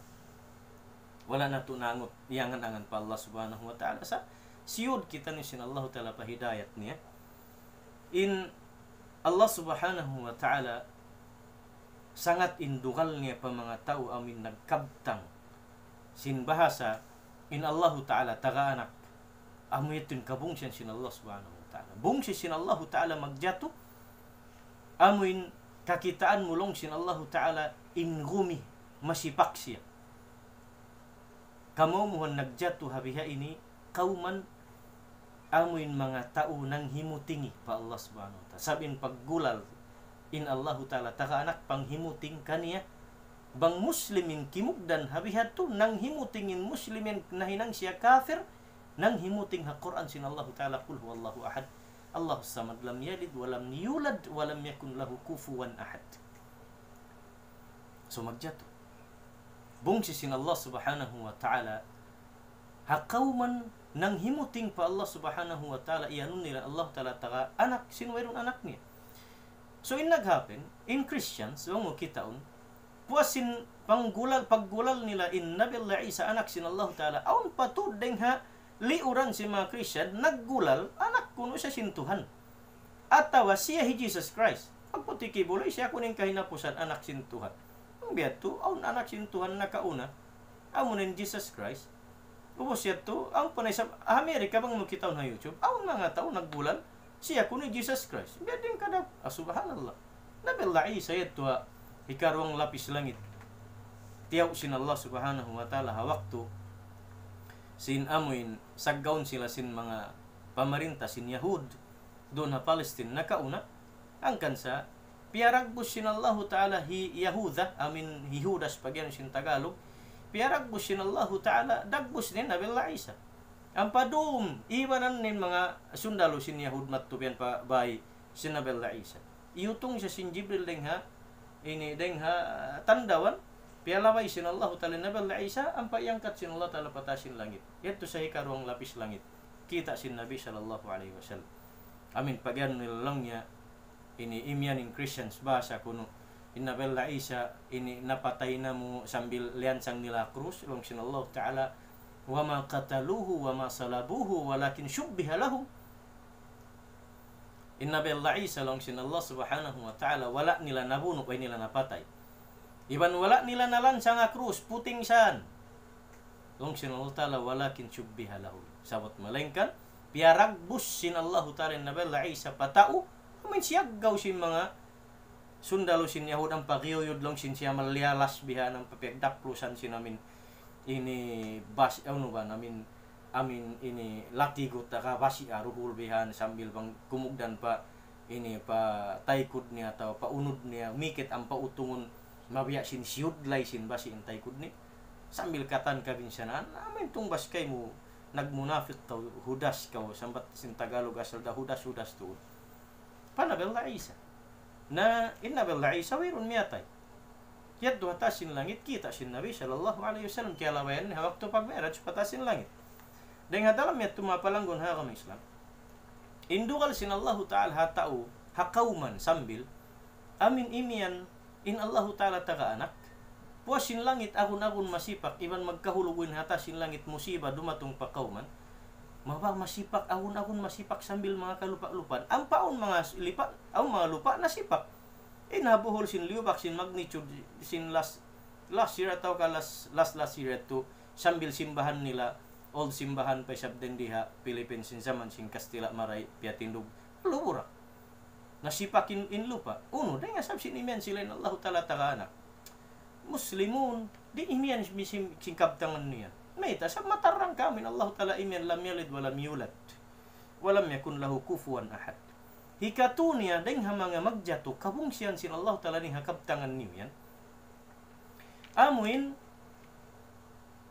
Wala' natu' nangut, iyangan-angan pa Allah Subhanahu wa Ta'ala. Sa' siyud kitaniyu sin Allah Ta'ala pa hidayat niya. In Allah Subhanahu wa Ta'ala sangat in dugal niya pa manga tau amuin nagkabtang sin bahasa in Allahu Ta'ala taga anak. Amu yadtu in kabungsihan sin Allah Subhanahu wa Ta'ala. Bungsi sin Allahu Ta'ala magjatu, amuin kakitaan mu laung sin Allahu Ta'ala in gumi masipak siya. Kamumuhan nagjatu ha biha ini kawman amuin manga tau nanghimutingi pa Allah Subhanahu wa Ta'ala. Sabab in paggulal in Allahu Ta'ala taga anak panghimuting kaniya. Bang Muslim in kimugdan ha biha tu, nanghimuting in Muslim yan nahinang siya kafir, nanghimuting ha Qur'an sin Allahu Ta'ala, قل هو الله أحد الله الصمد لم يلد ولم يولد ولم يكن له كفوا أحد. So, magjatu. Bungsi sin Allah Subhanahu wa Ta'ala, ha kawman nanghimuting pa Allah Subhanahu wa Ta'ala, iyanun nila Allah Ta'ala taga anak, sin wayruun anak niya. So, in nag-happen, in Christians, bang mu kitaun, puas sin panggulal, paggulal nila in Nabi Allah Isa anak sin Allah Ta'ala, awn pa tuud dayn ha liuran sin manga Christian, naggulal, anak kunu' siya sin Tuhan. Atawa siya hi Jesus Christ. Pagputi kibuloy, siya kunu' in kahinapusan anak sin Tuhan. Bang biya' tu, awn anak sin Tuhan nakauna. Amu na in Jesus Christ. Ubus yadtu, awn pa na isab, America bang mu kitaun ha YouTube, awn manga tau naggulal, siya kunu' in Jesus Christ. Biya' diin ka da, ah, subhanallah. Nabi Allah Isa yadtu ha hikaruwang lapis langit. Tiyaw' sin Allah Subhanahu wa Ta'ala ha waktu sin amuin saggaun sila sin manga pamarinta sin Yahud duun ha Palestine nakauna, hangkan sa piyaragbus sin Allahu Ta'ala hi Yahuda, amuin hi Judas pag'iyanun sin Tagalog, piyaragbus sin Allahu Ta'ala, dagbus niya in Nabi Allah Isa. Ampa dum, ibanan in manga sundalu sin Yahud madtu biyan pa bāy sin Nabi Allah Isa. Iyutung siya sin Jibril dayn ha, ini dayn ha tandawan, piyalabay sin Allahu Ta'ala in Nabi Allah Isa, ampa iyangkat sin Allah Ta'ala pa taas sin langit. Yadtu sa hikaruwang lapis langit. Kita' sin Nabi sallallahu alayhi wasallam. Amuin pag'iyanun nila laung niya, ini imiyan in Christians bahasa kunu'. In Nabi Allah Isa, ini napatay namu' sambil liyansang nila ha krus, laung sin Allah Ta'ala, وما قتلوه وما صلبوه ولكن شبه لهم. In Nabi Allah Isa laung sin Allah Subhanahu wa Ta'ala, wala' nila nabunu', way nila napatay. Iban wala' nila nalansang ha krus, puting san. Laung sin Allah Ta'ala, ولكن شبه لهم. Sabab malaingkan, piyaragbus sin Allahu Ta'ala in Nabi Allah Isa pa tau, amuin siyaggaw sin manga sundalu sin Yahud ampa giyuyud laung sin siya maliyalas bihan ampa piyagdaplusan sin amuin ini bas-, unu ba, amuin, amuin ini latigu taka basi' ha duhul bihan sambil bang kumugdan pa ini pa taykud niya atawa pa unud niya, mikit ampa utungun mabiya' sin siyudlay sin basi' in taykud niya. Sambil katan kabinsanaan, amuin tungbas kaymu nagmunapik kaw, hudas kaw, sambat sin Tagalog asal da hudas-hudas tuud. Pa Nabi Allah Isa. Na, in Nabi Allah Isa, wayruun miyatay. Yadtu ha taas sin langit, kita' sin Nabi sallallahu alayhi wasallam, kiyalabayan niya ha waktu pag-Mi'raj pa taas sin langit. Dayn ha dalam yadtu manga palanggun ha agama Islam. In dugal sin Allahu Ta'ala ha tau, ha kawman sambil, amuin imiyan, in Allahu Ta'ala taga anak. Puas sin langit agun-agun masipak, iban magkahulug in ha taas sin langit musiba dumatung pa kawman. Mabaya' masipak, agun-agun masipak sambil manga kalupa'-lupaan. Ampa awn manga s-, lipa, awn manga lupa' nasipak. In ha Bohol sin liyubak sin magnitude sin last, last year atawa ka last, last, last year yadtu, sambil simbahan nila, old simbahan pa isab dayn di ha Philippines sin jaman sin Kastila' marayaw piyatindug. Lubura. Nasipak in, in lupa'. Unu, dayn ha sabab sin imiyan sila in Allahu Ta'ala taga anak. Muslimun, di' imiyan sin, sin kabtangan niya. Mayta', sabab matarrang kamu in Allahu Ta'ala imiyan لم يلد ولم يولد ولم يكن له كفوا أحد. Hikatu niya, dayn ha manga magjatu, kabungsihan sin Allahu Ta'ala dayn ha kabtangan niyu yan. Amuin,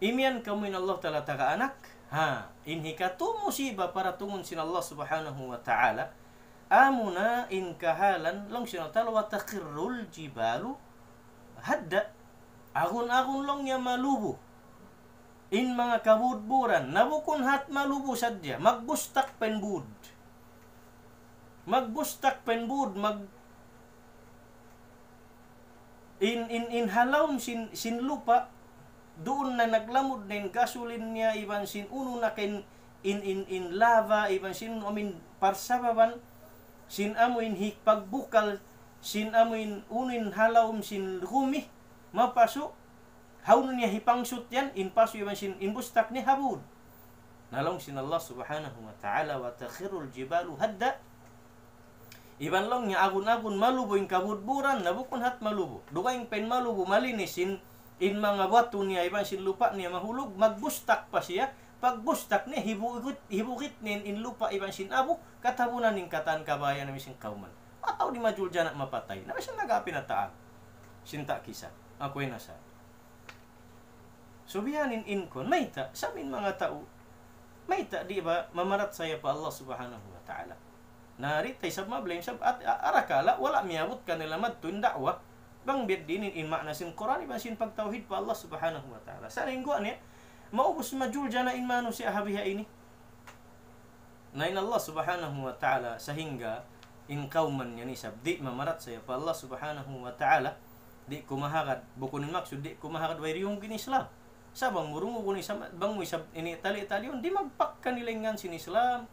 imiyan kamu in Allahu Ta'ala taga anak. Ha, in hikatu musiba paratungun sin Allah Subhanahu wa Ta'ala. Amuna in kahalan, laung sin Allah Ta'ala, وتخر الجبال هدا. Agun-agun laung niya malubu in manga kabudburan, na bukun hat malubu sadja, magbustak pa in bud. Magbustak pa in bud, mag-, in, in, in ha lawm sin, sin lupa', duun na naglamud na in gasulin niya, iban sin unu na ka in, in, in, in lava, iban sin unu, amuin parsababan, sin amuin hikpagbukal, sin amuin unu in ha lawm sin gumi, mapasu', hawnu niya hipangsut yan, in pasu' iban sin, in bustak niya ha bud. Na laung sin Allah Subhanahu wa Ta'ala, وتخر الجبال هدا. Iban laung niya agun-agun malubu in kabudburan, na bukun hat malubu. Dugaing pa in malubu, malinis in, in manga batu niya, iban sin lupa' niya mahulug, magbustak pa siya. Pagbustak niya, hibugit, hibugit niya in, in lupa' iban sin abu, katabunan in katan kabayaan amu in sin kawman. Atawa di' majuljana' mapatay. Na bisan nag-api na taag. Sin ta' kisa. Aku in asa. So, biya' ha yan in, in kuwan, mayta', sabab in manga tau, mayta' di' ba mamarachaya pa Allah Subhanahu wa Ta'ala. Na di' ta isab ma-blame, sabab at, a-, arakala', wala' miyabut kanila madtu in da'wa, bang biya' diin in, in maana sin Qur'an, iban sin pagtawhid pa Allah Subhanahu wa Ta'ala. Sa' in guwa' niya, maubus majuljana' in manusiya' ha biha' ini. Na in Allah Subhanahu wa Ta'ala sahingga in kawman niya isab di' mamarachaya pa Allah Subhanahu wa Ta'ala, di' kumahagad, bukun in maksud di' kumahagad way diyungug in Islam. Sa' bang mu dungugun isab, bang mu isab ini tali-taliun, di' magpakka nila in ngan sin Islam.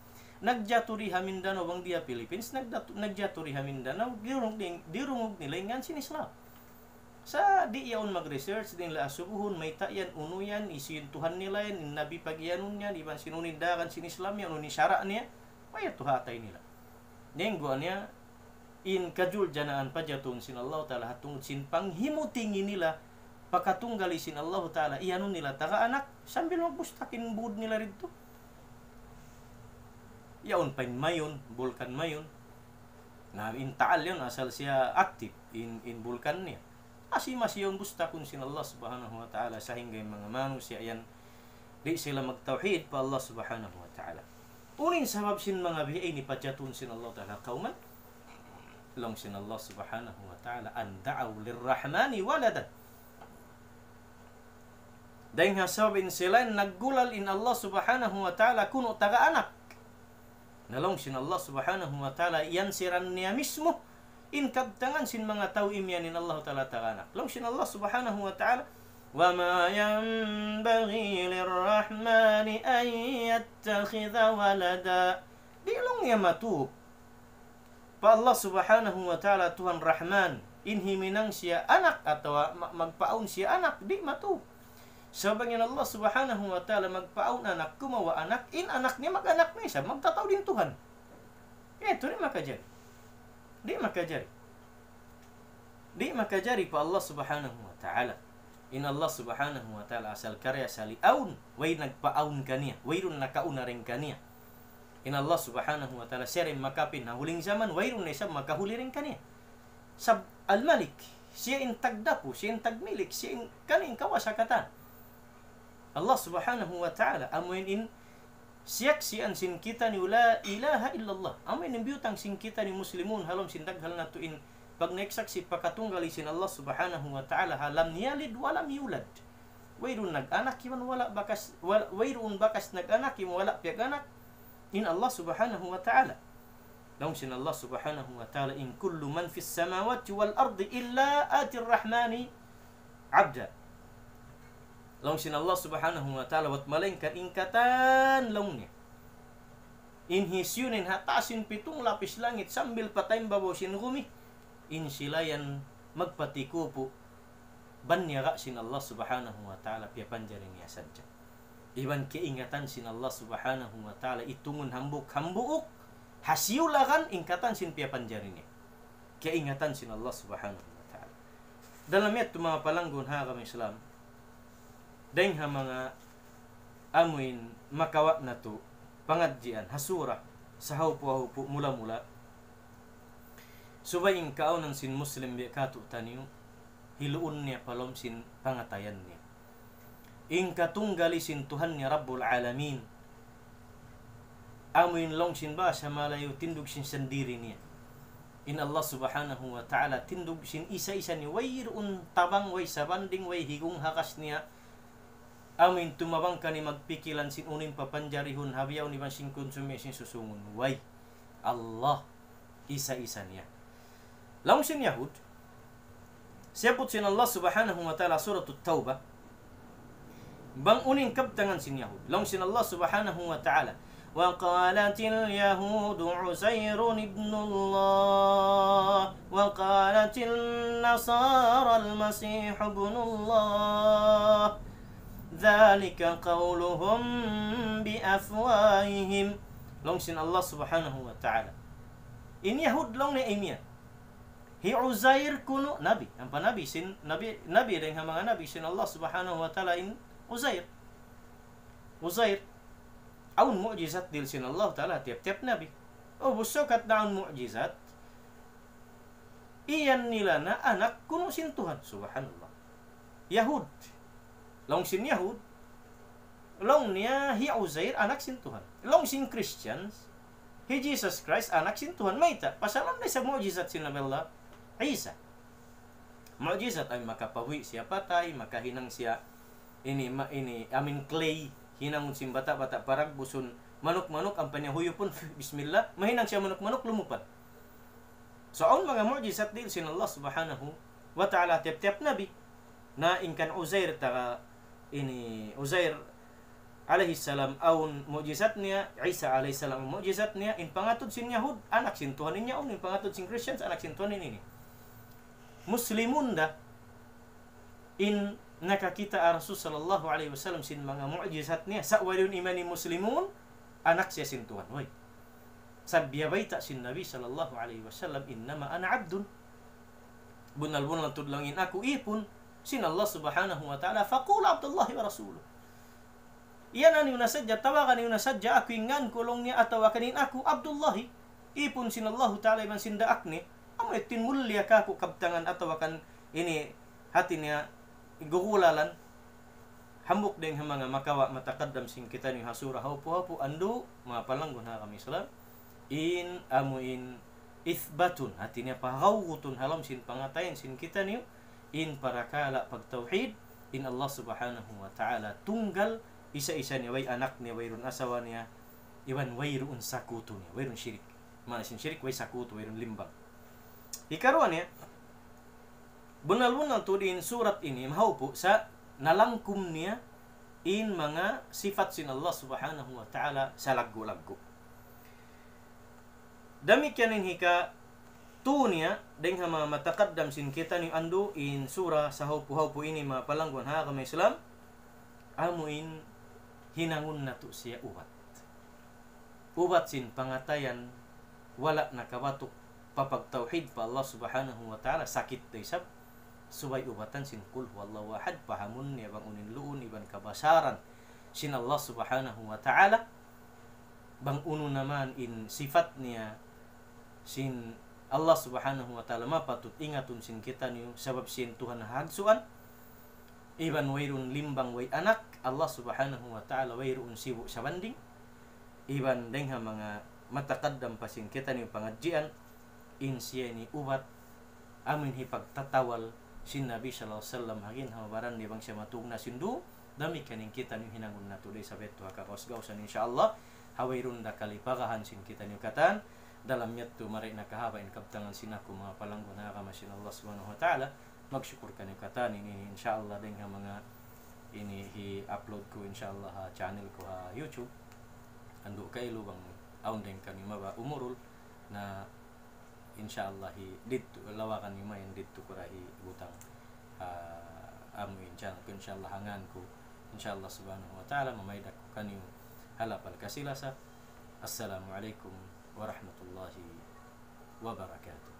Nagjatu di ha Mindanao, bang di ha Philippines, nagdatu-, nagjatu di ha Mindanao, diyungug ni-, diyungug nila in ngan sin Islam. Sa' di' yaun mag-research, di' nila asubuhun, mayta' yan, unu yan, hisiyu in Tuhan nila yan, in Nabi pag-iyanun yan, iban sin unu in dagan sin Islam yan, unu in sara' niya, way yadtu ha atay nila. Dayn guwa' niya, in kajuljanaan pajatuhun sin Allah Ta'ala ha tungud sin panghimutingi nila, pakatunggali sin Allah Ta'ala, iyanun nila taga anak, sambil magbustak in bud nila didtu. Yaun pa in Mayun, bulkan Mayun. Na in Taal yan, asal siya active in, in bulkan niya. Masi-masi yaun bustakun sin Allah Subhanahu wa Ta'ala, sahingga in manga manusiya' yan di' sila magtawhid pa Allah Subhanahu wa Ta'ala. Unu in sabab sin manga biya' ini pajatuhun sin Allah Ta'ala kawman? Laung sin Allah Subhanahu wa Ta'ala, أن دعوا للرحمن ولدا. Dayn ha sabab in sila naggulal in Allah Subhanahu wa Ta'ala kunu' taga anak. Na laung sin Allah Subhanahu wa Ta'ala, iyansiran niya mismu in kabtangan sin manga tau imiyan in Allah Ta'ala taga anak. Laung sin Allah Subhanahu wa Ta'ala, وما ينبغي للرحمن أن يتخذ ولدا. Di' laung niya matug pa Allah Subhanahu wa Ta'ala, Tuhan Rahman, in himinang siya anak atawa ma-, magpaawn siya anak, di' matug. Sabab in Allah Subhanahu wa Ta'ala magpaawn anak, kumawa' anak, in anak niya mag-anak na isab, magtataud in Tuhan. Yadtu di' makajari. Di' makajari. Di' makajari pa Allah Subhanahu wa Ta'ala. In Allah Subhanahu wa Ta'ala asal karna' asal awn, way nagpaawn kaniya, wayruun nakauna dayn kaniya. In Allah Subhanahu wa Ta'ala siya da in makapin ha huling jaman, wayruun na isab makahuli dayn kaniya. Sab Al-Malik, siya in tagdapu, siya in tagmilik, siya in kaniya in kawasa katan. Allah Subhanahu wa Ta'ala, amu in, in siyaksian sin kitaniyu la ilaha illallah. Amu in biyutang sin kitaniyu Muslimun, ha lawm sin daghal natu' in pagnaiksaksi pakatunggali sin Allah Subhanahu wa Ta'ala, ha لم يلد ولم يولد. Wayruun nag-anak iban wala' bakas, wal-, wayruun bakas nag-anak iban wala' piyag-anak in Allah Subhanahu wa Ta'ala. Laung sin Allah Subhanahu wa Ta'ala, إن كل من في السماوات والأرض إلا آتي الرحمن عبدا. Laung sin Allah Subhanahu wa Ta'ala, bat malaingkan in katan laung niya. In hisiyu-siyu in ha taas sin pitung lapis langit sambil pa taymbabaw sin gumi. In sila yan magpatikupu' bang niya ga sin Allah Subhanahu wa Ta'ala piyapanjari niya sadja. Iban kaingatan sin Allah Subhanahu wa Ta'ala itungun hambuuk-hambuuk, hasiulakan in katan sin piyapanjari niya. Kaingatan sin Allah Subhanahu wa Ta'ala. Dalam yadtu manga palanggun ha agama Islam, dayng ha manga amuin makawa' natu' pangadjian ha sura sahaupu-haupu mula-mula, subay in kaawnan sin Muslim biya' katu'taniyu, hiluun niya pa lawm sin pangatayan niya. In katunggali sin Tuhan niya Rabbul Alamin. Amuin laung sin bahasa Malayu tindug sin sandiri niya. In Allah Subhanahu wa Ta'ala tindug sin isa-isa niya, wayruun tabang, way sabanding, way higung hakas niya. Amuin tumabang kaniya magpikilan sin unu in papanjarihun, ha bihaun iban sin kunsumi sin susungun. Way. Allah. Isa-isa niya. Laung sin Yahud, siyabbut sin Allah Subhanahu wa Ta'ala Suratut Tawbah, bang unu in kabtangan sin Yahud. Laung sin Allah Subhanahu wa Ta'ala, وقالت اليهود عزير ابن الله وقالت النصارى المسيح ابن الله ذلك قولهم بأفواههم. Laung sin Allah Subhanahu wa Ta'ala. In Yahud laung niya imiyan. Hi Uzair kunu' nabi. Ampa nabi sin, nabi, nabi dayng ha manga nabi sin Allah Subhanahu wa Ta'ala in Uzair. Uzair. Awn mu'jizat dihil sin Allah Ta'ala tiyap-tiyap nabi. O, busukat na awn mu'jizat. Iyan nila na anak kunu' sin Tuhan. Subhanallah. Yahud. Laung sin Yahud. Laung niya hi Uzair anak sin Tuhan. Laung sin Christians. Hi Jesus Christ anak sin Tuhan. Mayta'? Pasal awn da isab mu'jizat sin Nabi Allah Isa. Mu'jizat ay makapabuhi' siya patay, makahinang siya ini, ma-, ini, amuin clay, hinangun sin bata'-bata' paragbusun, manuk-manuk, ampa niya huyupun, bismillah, mahinang siya manuk-manuk, lumupad. So, awn manga mu'jizat dihil sin Allah Subhanahu wa Ta'ala tiyap-tiyap nabi. Na in kan Uzair taga ini Uzair alayhi salam awn mu'jizat niya, Isa alayhi salam awn mu'jizat niya, in pangatud sin Yahud, anak sin Tuhan in yaun, in pangatud sin Christians, anak sin Tuhan in ini. Muslimun da, in nakakita' ha Rasul sallallahu alayhi wasallam sin manga mu'jizat niya, sa' wayruun iman in Muslimun, anak siya sin Tuhan. Way. Sabab biya' bayta' sin Nabi sallallahu alayhi wasallam, إنما أنا عبد. Bunnal-bunnal tuud laung in aku ipun sin Allah Subhanahu wa Ta'ala. فقولوا عبد الله ورسوله. Iyanan niyu na sadja, tawagan niyu na sadja aku in ngan ku laung niya, atawa kan in aku Abdullahi, ipun sin Allahu Ta'ala iban sin daak niya. Amu yadtu in mulia kāku' kabtangan atawa kan ini hati niya gugulalan. Hambuuk dayng ha manga makawa' matakaddam sin kitaniyu ha sura hawpu-hawpu andu', manga palanggun ha agama Islam. In amu in ithbatun, hati niya pahawgutun ha lawm sin pangatayan sin kitaniyu, in parakala' pagtawhid, in Allah Subhanahu wa Ta'ala tunggal, isa-isa niya, way anak niya, wayruun asawa niya, iban wayruun sakutu niya, wayruun shirik. Maana sin shirik, way sakutu, wayruun limbang. Hikaruwa niya, bunnal-bunnal tuud in surat ini mahawpu' sa' nalangkum niya in manga sifat sin Allah Subhanahu wa Ta'ala salaggu'-laggu'. Damikkiyan in hikatu niya, dayng ha manga matakaddam sin kitaniyu andu' in sura sahawpu-hawpu ini, manga palanggun ha agama Islam, amu in hinangun natu' siya ubat. Ubat sin pangatayan, wala' nakabatuk pa pagtawhid pa Allah Subhanahu wa Ta'ala, sakit da isab. Subay ubatan sin Qul huwallahu ahad, pahamun niya bang unu in luun iban kabasaran sin Allah Subhanahu wa Ta'ala, bang unu na man in sifat niya sin Allah Subhanahu wa Ta'ala mapatut ingatun sin kitaniyu, sabab siya in Tuhan hahagsuan, iban wayruun limbang way anak, Allah Subhanahu wa Ta'ala wayruun sibu' sabanding, iban dayng ha manga matakaddam pa sin kitaniyu pangadjian, in siya ini ubat, amu in hipagtatawal sin Nabi sallallahu alayhi wasallam ha ginhawa-baran niya bang siya matug na sin du, damikkiyan in kitaniyu hinangun natu' da isab yadtu ha kagaus-gausan, insya Allah, ha wayruun da kalipagahan sin kitaniyu katan, dalam yadtu mari nakahaba' in kabtangan sin aku manga palanggun ha agama sin Allah Subhanahu wa Ta'ala, magsukur kaniyu katan ini, insya Allah, dayng ha manga ini hi-upload ku, insya Allah, ha channel ku ha YouTube. Andu' kailu bang awn dayng kaniyu mabaya' umurul na Insya Allah, hi, didtu, lawakan niyu mayan didtu ku da hi butang, ah, amu in channel ku, insya Allah, hangan ku, insya Allah subhanahu wa ta'ala, mamayda' ku kaniyu ha lapal kasi-lasa. Assalamu alaykum warahmatullahi wabarakatuh.